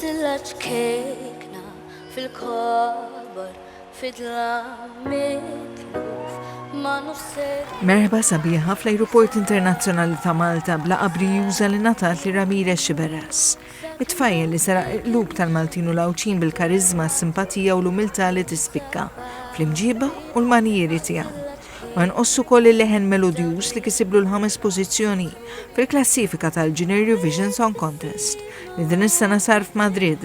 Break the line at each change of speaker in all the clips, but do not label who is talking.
Stilla ċkejkna fil-kobor fid-dlam mitluf ma' nofsir.
Merħba sabiħa fl-Ajruport Internazzjonali ta' Malta b'laqgħa brijuża li ngħatat lil Ramirez Sciberras, it-tfajjel li seraq il-qlub tal-Maltin u l-Għawdxin bil-kariżma, s-simpatija u l-umiltà li tispikka fl-imġiba u l-manjieri tiegħu. Ma jonqosx ukoll il-leħen melodjuż li kisiblu l-ħames pożizzjoni fil-klassifika tal-Junior Eurovision Song Contest li din is-sena sar f'Madrid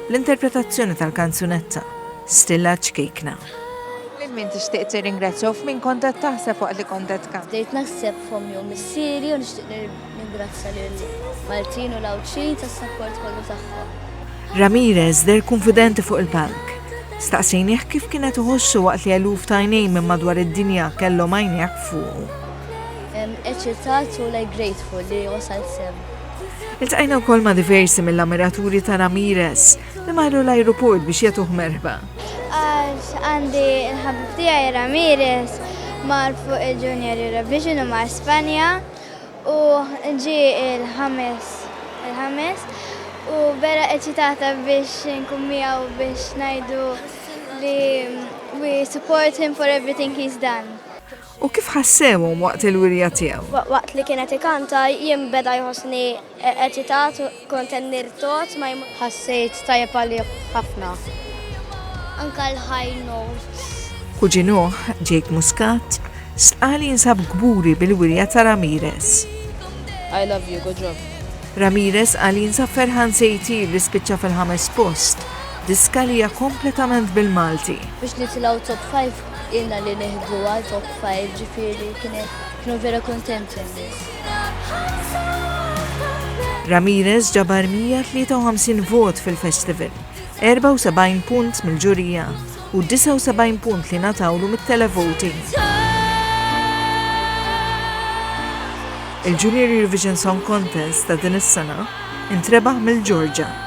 bl-interpretazzjoni tal-kanzunetta Stilla Ċkejkna.
Lil min tixtieq tirringrazzja u f'min kont qed taħseb waqt li kont qed tkanta?
Bdejt naħseb f'ommi u missieri u nixtieq ningrazzja lil Maltin u l-Għawdxin tas-sapport kollu tagħhom.
Ramirez deher kunfidenti fuq il-palk. Staqsejnieh kif kien qed iħossu waqt li eluf ta' għajnejn minn madwar id-dinja kellhom għajnejh fuqu.
Eċitat u like grateful li wasalt s'hemm.
Iltqajna wkoll ma' diversi mill-ammiraturi ta' Ramirez li marru l-ajruport biex jagħtuh merħba.
Għax għandi l-ħabib tiegħi Ramirez mar fuq il-Junior Eurovision u mar Spanja u ġie il-ħames il-ħames u vera eċitata biex nkun miegħu biex ngħidu li we support him for everything he's done.
U kif ħassewhom waqt il-wirja tiegħu?
Waqt li kien qed ikanta jien beda jħossni eċitat kont qed nirtogħod ma
Ħassejt tajjeb għalih ħafna.
Anka l-high notes.
Kuġinuh, Jake Muscat, stqarr li jinsab kburi bil-wirja ta' Ramirez.
I love you, good job.
Ramirez qal li jinsab ferħan se jtir li spiċċa fil-ħames post, diska li hija kompletament bil-Malti.
Biex nitilgħu top 5 ilna li nieħdu għal top 5 ġifieri kienu vera kuntenti n-nies.
Ramirez ġabar 153 vot fil-festival, 74 punt mill-ġurija u 79 punt li ngħatawlu mit-televoting. Il-Junior Eurovision Song Contest ta' din is-sena intrebaħ mill-Ġorġa.